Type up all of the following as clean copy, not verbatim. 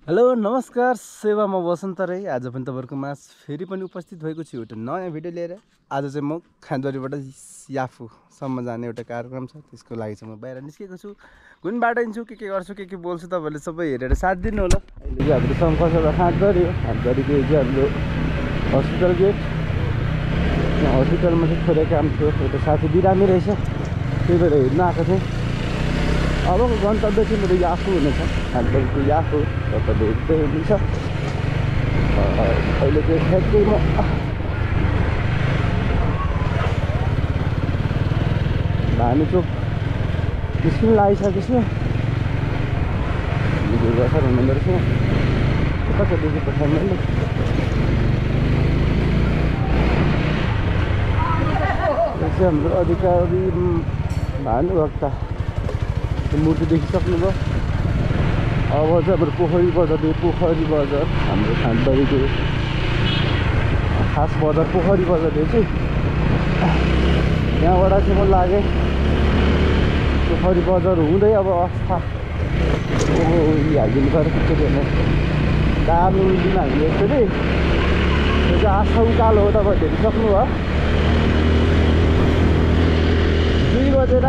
Hello नमस्कार सेवा म वसन्त राई आज पनि तपाईहरुको माझ फेरि पनि उपस्थित भएको छु एउटा नयाँ भिडियो लिएर। आज चाहिँ म खान्दवारीबाट याफुसम्म जाने एउटा कार्यक्रम छ, त्यसको लागि चाहिँ म बाहिर निस्केको छु। कुन बाटो हिँड्छु, के गर्छु, के बोल्छु तपाईहरुले सबै हेरेर साथ दिनु होला। अहिले चाहिँ हाम्रो शङ्खसभा खान्दवारी हो। खान्दवारीको यो चाहिँ हाम्रो हस्पिटल गेट। यहाँ हस्पिटलमा चाहिँ थोरै काम थियो, एउटा साथी बिरामी रहेछ, त्यही भएर हेर्न आएको थिएँ। अबको गन्तव्य चाहिँ मेरो याफु हुनेछ, खान्दवारीको याफु। तपाईँले हेर्दै हुनुहुन्छ। अहिले चाहिँ ठ्याक्कै म भानुचोक निस्किन लागिसकेको छु। भिडियो गर्छ हुनुहुँदो रहेछ, कता देखि पठाउनु मैले। यो चाहिँ हाम्रो अधिकारी भानुभक्त मूर्ति देखिसक्नुभयो। अब चाहिँ हाम्रो पोखरी बजार हाम्रो खान्दवारीको खास बजार पोखरी बजार चाहिँ यहाँबाट चाहिँ म लागेँ पोखरी बजार हुँदै अब अवस्था हालिदिनु पऱ्यो। के भन्ने दामी उल्टिमा हामीले यसरी यो चाहिँ आशा उकालो हो, तपाईँले हेरिसक्नुभयो। 2 बजेर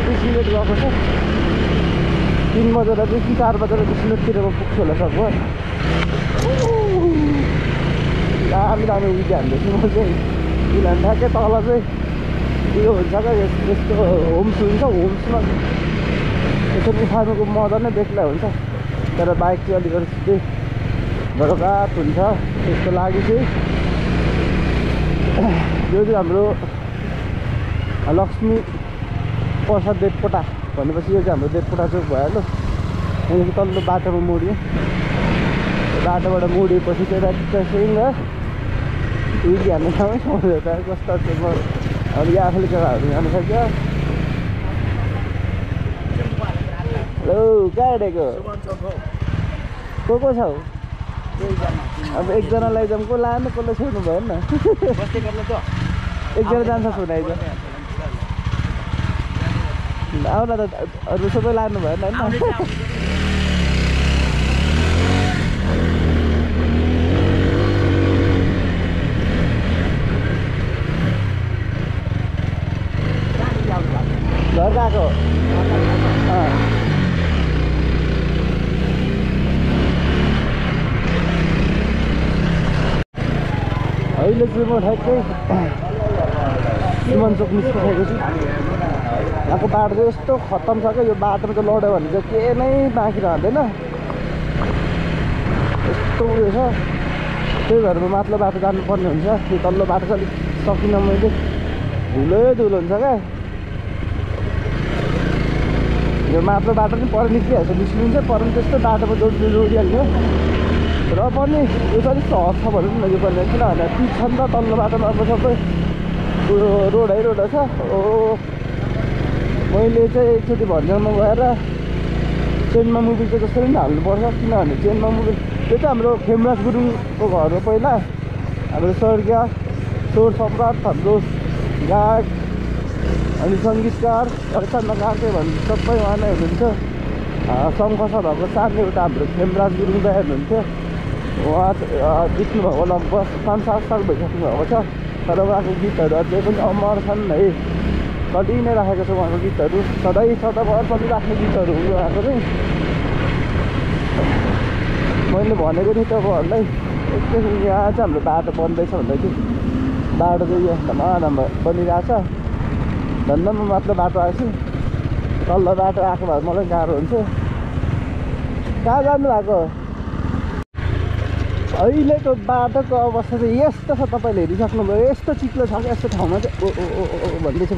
20 मिनट गएको छ, 3 बजेर कि 4 बजेर 20 मिनटतिर म पुग्छु होला सकभर। दामी उल्टी हान्दैछु म चाहिँ। किनभने ठ्याक्कै तल चाहिँ उयो हुन्छ क्या, यस्तो होम्स हुन्छ, होम्समा यसरी उठानुको मजा नै बेग्लै हुन्छ। तर बाइक चाहिँ अलिकति छिटै गडगात हुन्छ। त्यसको लागि चाहिँ यो चाहिँ हाम्रो लक्ष्मी प्रसाद देवकोटा भनेपछि यो चाहिँ हाम्रो देवकोटा चोक भइहाल्यो। यहाँदेखि तल्लो बाटोमा मोड्यो, बाटोबाट मोडिएपछि चाहिँ राइट उहिले हान्ने ठाउँमै सम्झौँ त कस्तो छ। म अब यहाँ आफूले जग्गाहरू जानु सक्छ। हेलो कहाँ हिँडेको को छ हौ? अब एकजना लैजाउँ, को लानु कसले छोड्नु भएन न। एकजना जान्छ सुनाइज आउ न त, अरू सबै लानु भएन होइन। घर गएको अहिले चाहिँ म ठ्याक्कै सुमन चोक निस्किसकेको छु। यहाँको बाटो चाहिँ यस्तो खत्तम छ क्या, यो बाटोमा चाहिँ लड्यो भने चाहिँ के नै बाँकी रहँदैन, यस्तो उयो छ। त्यही भएर म माथिल्लो बाटो जानुपर्ने हुन्छ। यो तल्लो बाटो चाहिँ अलिक सकिनँ मैले, धुलो हुन्छ क्या। यो माथिल्लो बाटो पनि पर निस्किहाल्छ, निस्किन्छ पर त्यस्तो बाटोमा जोडिहाल्यो। र पनि यो चाहिँ अलिक सहज छ भनौँ न यो पनि, किनभने पिच छ नि त तल्लो बाटोमा। अब सबै उयो रोड छ। मैले चाहिँ एकचोटि भन्ज्याङमा गएर चेनमा मुभी चाहिँ जसरी पनि हाल्नुपर्छ, किनभने चेनमा मुभी त्यो चाहिँ हाम्रो खेमराज गुरुङको घर हो। पहिला हाम्रो स्वर्गीय स्वर सम्राट, हाम्रो गायक अनि सङ्गीतकार रचनाकार चाहिँ भन्नु सबै उहाँ नै हुनुहुन्छ। शङ्खसभाको साथै एउटा हाम्रो खेमराज गुरुङ दाइ हुनुहुन्थ्यो। उहाँ जित्नु भएको लगभग 5-7 साल भइसक्नु भएको छ। तर उहाँको गीतहरू अझै पनि अमर छन् है, कति नै राखेको छ उहाँको गीतहरू। सदाभर पनि राख्ने गीतहरू हो उहाँको चाहिँ। मैले भनेको थिएँ तपाईँहरूलाई एकचोटि यहाँ चाहिँ हाम्रो बाटो बन्दैछ भन्दै थियो। बाटो चाहिँ यो धमाधम बनिरहेछ। धन्दा म मात्र बाटो आएछु, तल्लो बाटो आएको भए मलाई गाह्रो हुन्थ्यो। कहाँ जानु भएको? अहिलेको बाटोको अवस्था चाहिँ यस्तो छ, तपाईँले हेरिसक्नुभयो। यस्तो चिप्लो छ क्या यस्तो ठाउँमा चाहिँ। भन्दैछु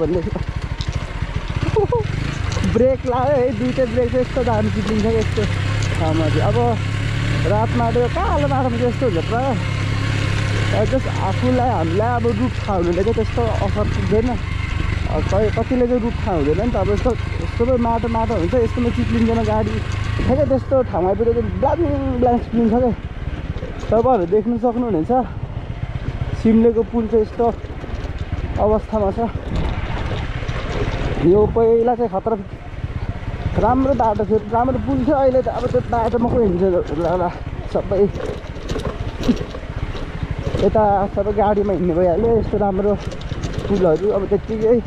ब्रेक लाग्यो है, दुइटै ब्रेक चाहिँ यस्तो दामी चिप्लिन्छ क्या यस्तो ठाउँमा चाहिँ। अब रात माटो कालो बाटोमा चाहिँ यस्तो हुन्छ प्रायः। जस्ट आफूलाई हामीलाई अब रुट थाहा हुनेले चाहिँ त्यस्तो असर पुग्दैन। कतिले चाहिँ रुट थाहा हुँदैन नि त। अब यस्तो माटो हुन्छ, यस्तोमा चिप्लिँदैन गाडी। ठ्याक्कै त्यस्तो ठाउँमा आइपुग्यो चाहिँ ब्ल्याङ्क चिप्लिन्छ क्या। तपाईँहरू देख्नु सक्नुहुनेछ सिमलेको पुल चाहिँ यस्तो अवस्थामा छ। यो पहिला चाहिँ खतरा राम्रो बाटो थियो, राम्रो पुल थियो। अहिले त अब त्यो बाटोमा कोही हिँड्छ होला, सबै यता सबै गाडीमा हिँड्ने भइहाल्यो। यस्तो राम्रो पुलहरू अब त्यत्तिकै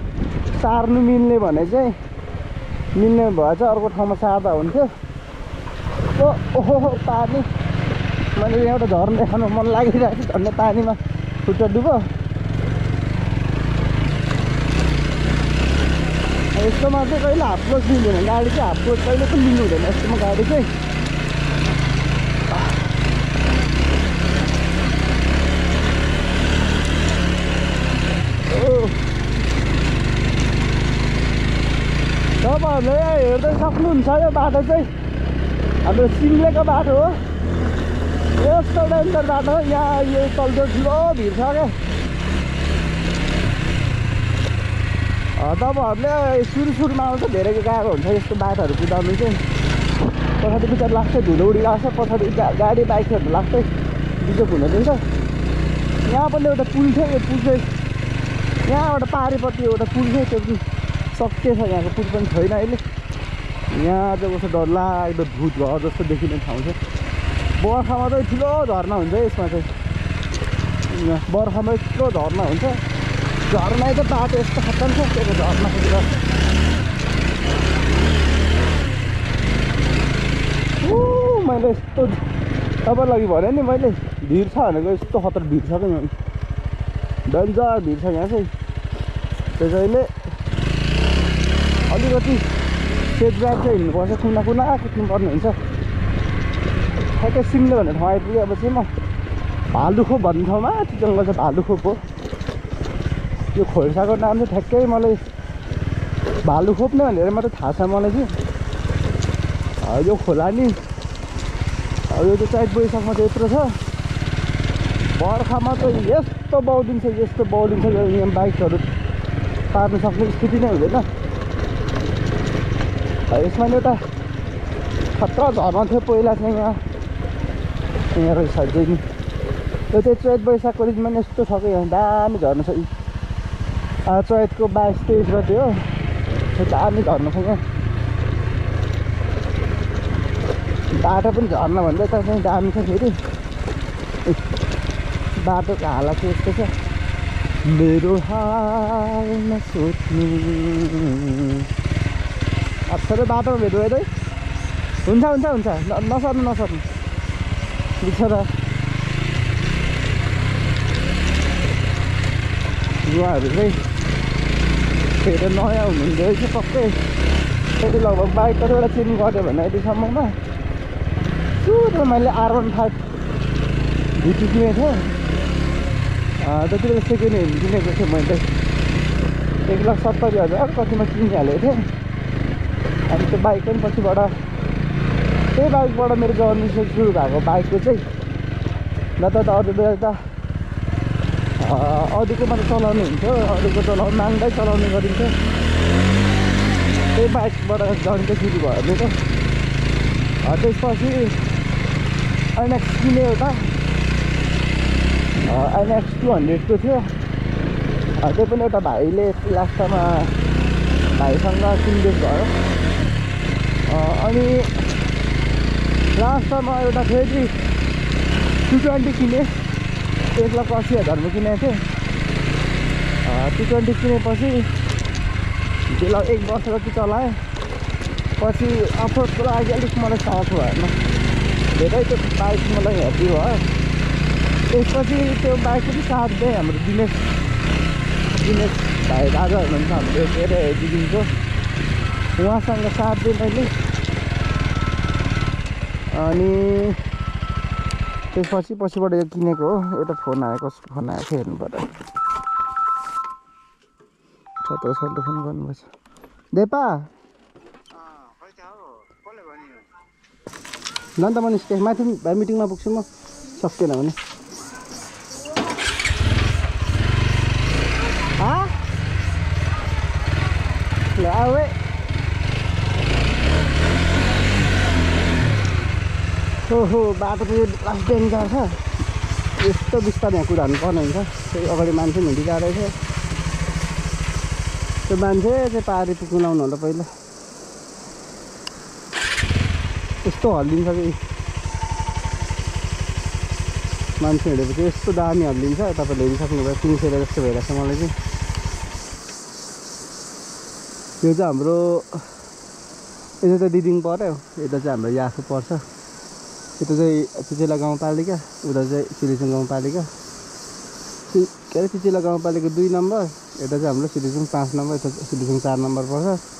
सार्नु मिल्ने भने चाहिँ मिल्ने भए चाहिँ अर्को ठाउँमा सार्दा हुन्थ्यो। ओहो पानी, मैले एउटा झर्ना देखाउनु मन लागिरहेको थियो, झन् पानीमा खुट्टा डुबो। यस्तोमा चाहिँ कहिले हाफ क्लोज मिल्दैन गाडी चाहिँ, हाफ क्लोज कहिले पनि मिल्नु हुँदैन यस्तोमा गाडी चाहिँ। तपाईँहरूले हेर्दै सक्नुहुन्छ यो बाटो चाहिँ हाम्रो सिङ्लेको बाटो हो। यस्तो डेन्जर बाटो, यहाँ यो तल्लो ठुलो भिड छ क्या। तपाईँहरूले सुरुमा आउँछ धेरै गाह्रो हुन्छ यस्तो बाटोहरू कुदाउनु चाहिँ। पछाडि पछाडि लाग्छ, धुलो उडी लाग्छ, पछाडि गाडी बाइकहरू लाग्छ, बिजोक हुन दिन्छ। यहाँ पनि एउटा पुल थियो, यो पुल चाहिँ यहाँबाट पारिपट्टि एउटा पुल थियो, त्यो पनि सकिएछ। यहाँको पुल पनि छैन अहिले। यहाँ चाहिँ कस्तो डरलाग्दो भूत घर जस्तो देखिने ठाउँ छ। बर्खामा चाहिँ ठुलो झर्ना हुन्छ यसमा चाहिँ, बर्खामा यत्रो झर्ना हुन्छ। झर्ना चाहिँ बाटो यस्तो खतम छ त्यो झर्नातिर। मैले यस्तो तपाईँलाई भने नि मैले भिड छ भनेको, यस्तो खतरा भिड छ क्या, डेन्जर भिड छ यहाँ चाहिँ। त्यसैले अलिकति सेफ ड्राइभ चाहिँ हिँड्नुपर्छ, कुना कुद्नुपर्ने हुन्छ। ठ्याक्कै सिङ्ले भन्ने ठाउँ आइपुगेपछि म भालुखोप भन्ने ठाउँमा, त्यो जङ्गल चाहिँ भालुखोप हो। यो खोल्साको नाम चाहिँ ठ्याक्कै मलाई भालुखोप नै भनेर मात्रै थाहा छ मलाई चाहिँ। यो खोला नि अब यो चाहिँ चैत वैशाखमा चाहिँ यत्रो छ, बर्खामा चाहिँ यस्तो बौलिन्छ यस्तो बौलिन्छ, यहाँ बाइकहरू पार्नु सक्ने स्थिति नै हुँदैन। यसमा नि एउटा खतरा झर्ना थियो पहिला चाहिँ, यहाँ रहेछ अझै नि। यो चाहिँ चैत वैशाखको दिनमा नि यस्तो छ कि यहाँ दामी झर्ना छ। चैतको 22-23 गते हो, दामी झर्ना छ यहाँ। बाटो पनि झर्ना भन्दै त चाहिँ दामी छ फेरि। बाटोको हालत चाहिँ यस्तो छ, मेरो हाल नसोच्नु। अप्सरै बाटोमा भेट्नु है। हुन्छ हुन्छ हुन्छ, नसर्नु बिचरा युवाहरू चाहिँ फेरि नयाँ हुनुहुँदो रहेछ पक्कै। त्यति लगभग बाइक कतिवटा चेन्ज गऱ्यो भने अहिलेसम्ममा। सुरुमा मैले R15 भिटी किनेको थिएँ, त्यति बेला सेकेन्ड ह्यान्ड किनेको थिएँ मैले। 1,70,000 कतिमा किनिहालेको थिएँ। अनि त्यो बाइक पनि पछिबाट त्यही बाइकबाट मेरो जर्नी सुरु भएको बाइकको चाहिँ। न त अरू बेला त अरूको मात्रै चलाउने हुन्थ्यो, अरूको माग्दै चलाउने गरिन्थ्यो। त्यही बाइकबाट जर्नी चाहिँ सुरु भयो मेरो। त्यसपछि INX किन्यो एउटा, INX 200 थियो। त्यो पनि एउटा भाइले लास्टमा भाइसँग किनिदिएको भयो। अनि लास्टमा एउटा फेरि 220 किनेँ, 1,80,000मा किनेको थिएँ। 220 किनेपछि त्यसलाई 1 वर्ष जति चलाएँ। पछि अफरोडको लागि अलिक मलाई साथ भएन, धेरै त्यो बाइक मलाई हेभी भयो। त्यसपछि त्यो बाइक पनि साथ दिएँ हाम्रो दिनेश भाइ दादा हुनुहुन्छ हाम्रो, के अरे दिदीको, उहाँसँग साथ दिएँ मैले। अनि त्यसपछि पछिबाट यो किनेको हो। एउटा फोन आयो, कसको फोन आएको थियो हेर्नु पर्यो। छत्र सरले फोन गर्नुभएछ। देपा ल नि त म निस्केँ, माथि भाइ मिटिङमा पुग्छु म, सकिएन भने। ल आऊ है। ओहो बाटो चाहिँ लास्ट डेन्जर छ, यस्तो बिस्तारै यहाँ कुदाउनु पर्ने हुन्छ। त्यही अगाडि मान्छे हिँडी जाँदैछ, त्यो मान्छे चाहिँ पारी पुग्नु लाउनु होला पहिला। यस्तो हल्लिन्छ कि मान्छे हिँडेपछि यस्तो दामी हल्लिन्छ तपाईँले हेरि सक्नुभयो 300 जस्तो भइरहेको छ मलाई चाहिँ यो चाहिँ हाम्रो यता त दिदिङ पर्यो यता चाहिँ हाम्रो याफो पर्छ यता चाहिँ चिचेला गाउँपालिका उता चाहिँ सिलिचुङ गाउँपालिका के अरे चिचेला गाउँपालिका 2 नम्बर यता चाहिँ हाम्रो सिलिचुङ 5 नम्बर यता सिलिचुङ 4 नम्बर पर्छ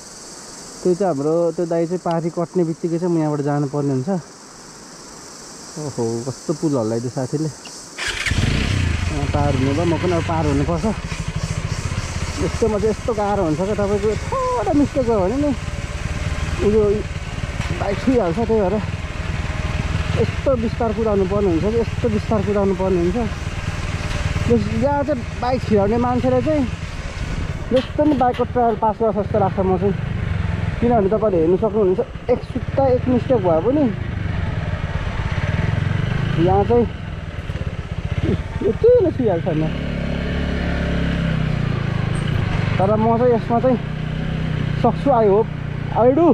त्यो चाहिँ हाम्रो त्यो दाइ चाहिँ पारी कट्ने बित्तिकै चाहिँ म यहाँबाट जानुपर्ने हुन्छ ओहो कस्तो पुल हल्लाइदियो साथीले पार हुनु भयो म पनि अब पार हुनुपर्छ यस्तोमा चाहिँ यस्तो गाह्रो हुन्छ क्या तपाईँको थोडा मिस्टेक भयो भने नि उयो बाइक छुइहाल्छ त्यही भएर यस्तो बिस्तार कुदाउनु पर्ने हुन्छ कि यस्तो बिस्तार कुदाउनु पर्ने हुन्छ जहाँ चाहिँ बाइक छिराउने मान्छेले चाहिँ जस्तो नि बाइकको ट्रायल पास गर्छ जस्तो लाग्छ म चाहिँ किनभने तपाईँले हेर्नु सक्नुहुन्छ एक सुत्ता एक मिस्टेक भयो पनि यहाँ चाहिँ यति नै छुइहाल्छ नि तर म चाहिँ यसमा चाहिँ सक्छु आई होप आई डु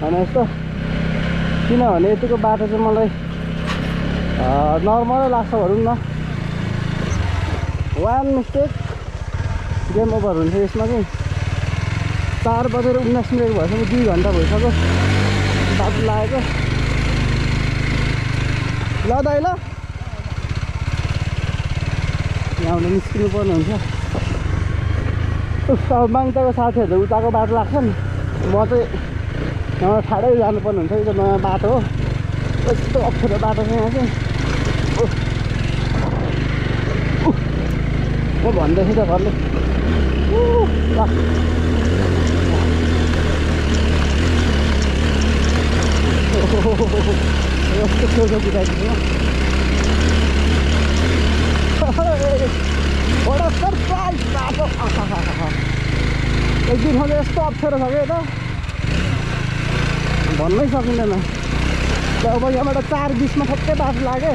भने जस्तो किनभने यतिको बाटो चाहिँ मलाई नर्मलै लाग्छ भनौँ न 1 मिस्टेक गेम ओभर हुन्छ यसमा चाहिँ 4:19 भएपछि 2 घन्टा भइसक्यो बाटो लागेको ल दाइ ल यहाँबाट निस्किनु पर्ने हुन्छ अब माङ्ताको साथीहरूले उताको बाटो लाग्छ नि म चाहिँ यहाँबाट ठाडै जानुपर्ने हुन्छ यो नयाँ बाटो हो यस्तो अप्ठ्यारो बाटो छ यहाँ चाहिँ म भन्दैछु त घरले यस्तो छेउछेउ कुदाइदिनु बडा सरप्राइज बाटो एक दिन खाले यस्तो अप्ठ्यारो छ क्या यता भन्नै सकिँदैन अब यहाँबाट 4:20 मा ठ्याक्कै बाटो लाग्यो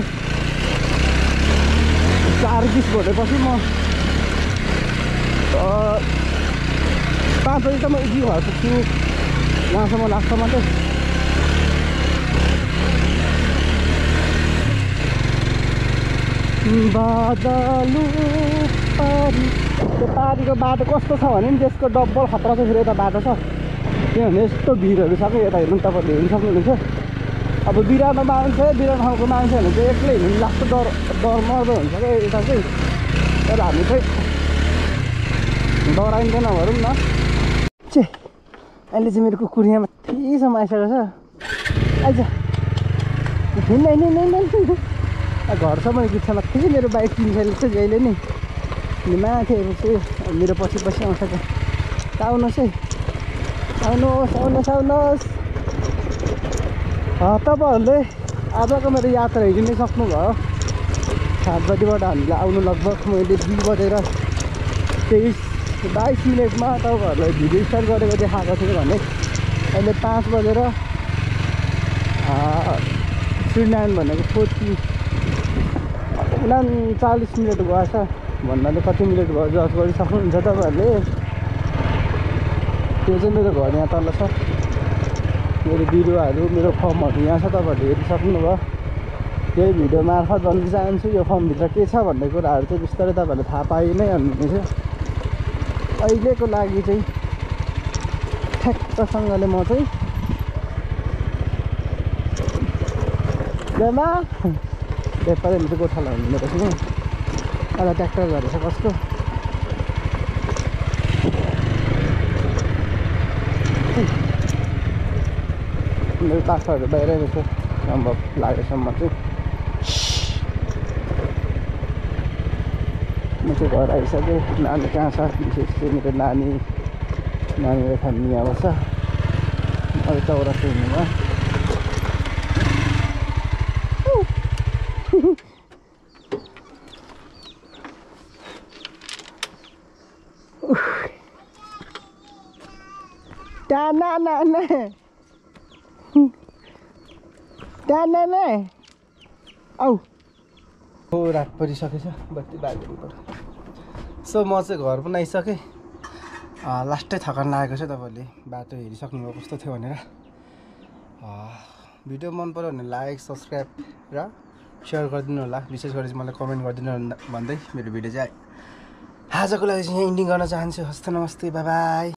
4:20 भएपछि म 5 बजी त म इजी घर पुग्छु यहाँसम्म लाग्छ मात्रै बादलु पारी त्यो पारीको बाटो कस्तो छ भने नि त्यसको डबल खतरा चाहिँ फेरि यता बाटो छ किनभने यस्तो भिडहरू छ कि यता हेर्नु तपाईँहरूले हेर्नु सक्नुहुन्छ अब बिरानो मान्छे बिरानो ठाउँको मान्छेहरू चाहिँ एक्लै हिँड्नु लाग्छ डर मर्दो हुन्छ क्या यता चाहिँ तर हामी चाहिँ डराइँदैन भनौँ न अहिले चाहिँ मेरो कुकुर यहाँ माथिसम्म आइसकेको छ आइज घरसम्म पुग्छ माथि मेरो बाइक किनिसकेको छ जहिले नि माथि हेर्नुहोस् मेरो पछि आउँछ क्या आउनुहोस् है आउनुहोस् तपाईँहरूले आजको मेरो यात्रा हेरिनै सक्नुभयो 7 बजीबाट हामीले आउनु लगभग मैले 2:22 मिनटमा तपाईँहरूलाई भिडियो स्टार्ट गरेको देखाएको थिएँ भने अहिले 5:39 भनेको 39 मिनट गएछ भन्नाले कति मिनट भयो जज गरिसक्नुहुन्छ तपाईँहरूले त्यो चाहिँ मेरो घर यहाँ तल छ मेरो बिरुवाहरू मेरो फर्महरू यहाँ छ तपाईँहरूले हेरिसक्नुभयो यही भिडियो मार्फत भन्न चाहन्छु यो फर्मभित्र के छ भन्ने कुराहरू चाहिँ बिस्तारै तपाईँहरूले थाहा पाइ नै हाल्नुहुनेछ अहिलेको लागि चाहिँ ठ्याक्कसँगले म चाहिँ जमा व्यापारीले चाहिँ गोठाला हुँदैन रहेछ नि अहिले ट्र्याक्टर गरेछ कस्तो मेरो काठहरू बाहिरै रहेछ सम्भव लागेसम्म चाहिँ म चाहिँ घर आइसकेँ नानी कहाँ छ विशेष चाहिँ मेरो नानी फ्यामिली यहाँ बस्छ अरू चौरास्ता हिँड्नुभयो आऊ रात परिसकेछ बत्ती बाल्नु पर्यो सो म चाहिँ घर पनि आइसकेँ लास्टै थकान लागेको छ तपाईँहरूले बाटो हेरिसक्नुभयो कस्तो थियो भनेर भिडियो मन पर्यो भने लाइक सब्सक्राइब र सेयर गरिदिनु होला विशेष गरी चाहिँ मलाई कमेन्ट गरिदिनु भन्दै मेरो भिडियो चाहिँ आजको लागि चाहिँ यहाँ इन्डिङ गर्न चाहन्छु हस्त नमस्ते बाई बाई